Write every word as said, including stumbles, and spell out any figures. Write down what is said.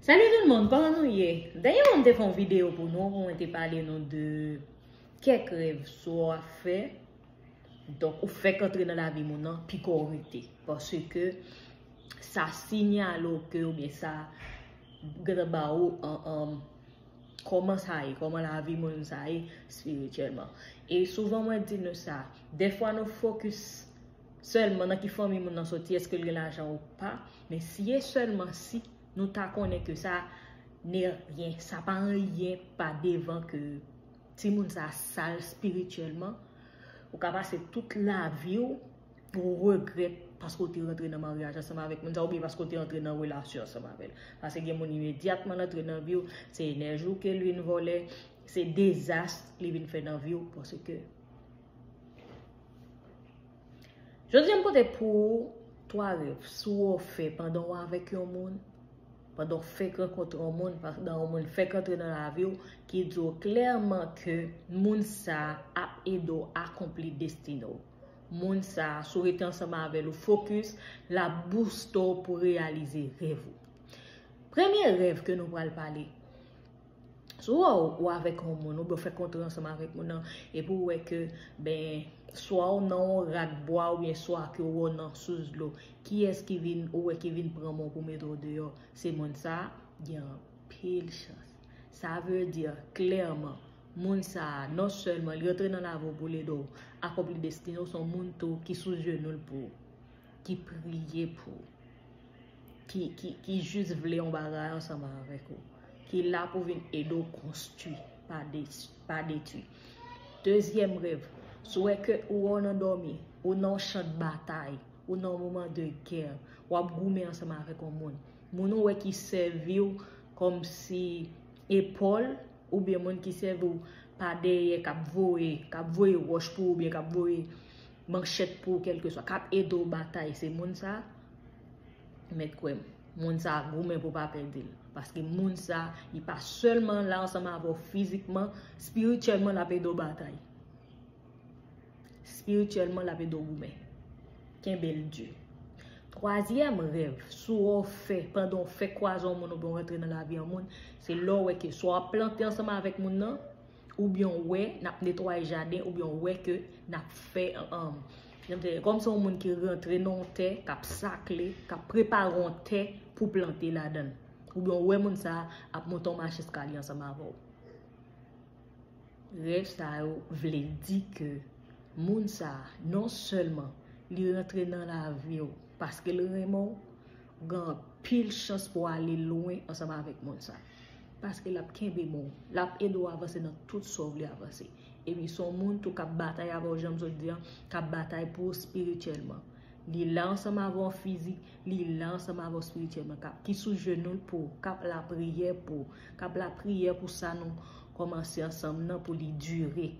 Salut tout le monde, kòman nou ye? Dènyèman m te fè yon videyo pou nou, mwen te pale nou de kèk rèv swa w ap fè. Donk, ou fèk antre nan lavi moun nan, piko w rete. Paske sa sinyale w ke, oubyen sa gentan ba ou an, an, kòman sa ye, kòman lavi moun sa ye espirityèlman. E souvan mwen di nou sa, dèfwa nou fokis sèlman nan ki fanmi moun nan soti, èske l gen lajan ou pa. Men si e sèlman si nou ta konnen ke sa ne rien, sa pa anyen pa devan ke timoun sa sal espirityèlman, ou ka pase tout lavi w pou w regrèt paske w te rantre nan maryaj ansanm avèk moun sa, oubyen paske w te rantre nan relasyon ansanm avè l. Paske gen moun imedyatman l antre nan vi w, se enèji w ke l vin vòlè, se dezas li vin fè nan vi w, paske Jodi a m pote pou ou twa rèv swa w fè pandan w avèk yon moun, pandan w fèk rankontre yon moun, pandan yon moun fèk antre nan lavi w, ki di w klèman ke moun sa a ap ede w akonpli destine w. Moun sa a, si w rete ansanm avè l, ou fokis, l ap booste w pou reyalize rèv ou. Premye rèv ke nou pral pale, si w wè w avèk yon moun, oubyen w fèk kontre ansanm avèk moun nan, epi w wè ke, ben, swa w nan yon rad bwa, oubyen swa ke w wè w nan sous dlo, kiyès ki vin, ou wè ki vin pran men w pou mete w deyò? Se moun sa a, gen anpil chans. Sa vle di, klèman, moun sa a, non sèlman li rantre nan lavi w pou l ede w akonpli destine w, se yon moun tou ki sou jenou l pou ou, ki priye pou ou, ki, ki, ki jis vle yon bagay ansanm avèk ou, ki la pou vin ede w konstwi, pa de-, pa detwi. Dezyèm rèv, si w wè ke ou wè w nan dòmi, ou nan yon chan de batay, ou nan yon moman de gè, w ap goumen ansanm avèk yon moun. Moun ou wè ki sèvi w kòmsi epòl, oubyen moun ki sèvi w pa dèyè, k ap voye, k ap voye wòch pou ou, oubyen k ap voye manchèt pou ou, kèlkeswa, k ap ede w batay, se moun sa a, mèt kwè m, moun sa a goumen pou pa pèdi l. Paske moun sa a, li pa sèlman la ansanm avè w fizikman, espirityèlman, l ap ede w batay. Espirityèlman, l ap ede w goumen. Kenbe l di. Twazyèm rèv, si w fè, pandan w fèk kwaze yon moun oubyen w rantre nan lavi yon moun, se lè w wè ke swa w ap plante ansanm avèk moun nan, oubyen w wè n ap netwaye jaden, oubyen w wè ke n ap fè, um, jan m te di, kòm se yon moun ki rantre nan yon tè, k ap sakle, k ap prepare yon tè pou plante ladan l. Oubyen w wè moun sa a ap monte yon mach eskalye ansanm avè w. Rèv sa yo vle di ke moun sa a, non sèlman li rantre nan lavi w paske l renmen w, gen anpil chans pou w ale lwen ansanm avèk moun sa a. Paske l ap kenbe men w, l ap ede w avanse nan tout sa w vle avanse. Epi se yon moun tou k ap batay avè w, jan m sot di an, k ap batay pou w espirityèlman. Li la ansanm avè w fizik, li la ansanm avè w espirityèlman, k ap, ki sou jenou l pou w, k ap lapriyè pou w, k ap lapriyè pou sa nou kòmanse ansanm nan pou li dire.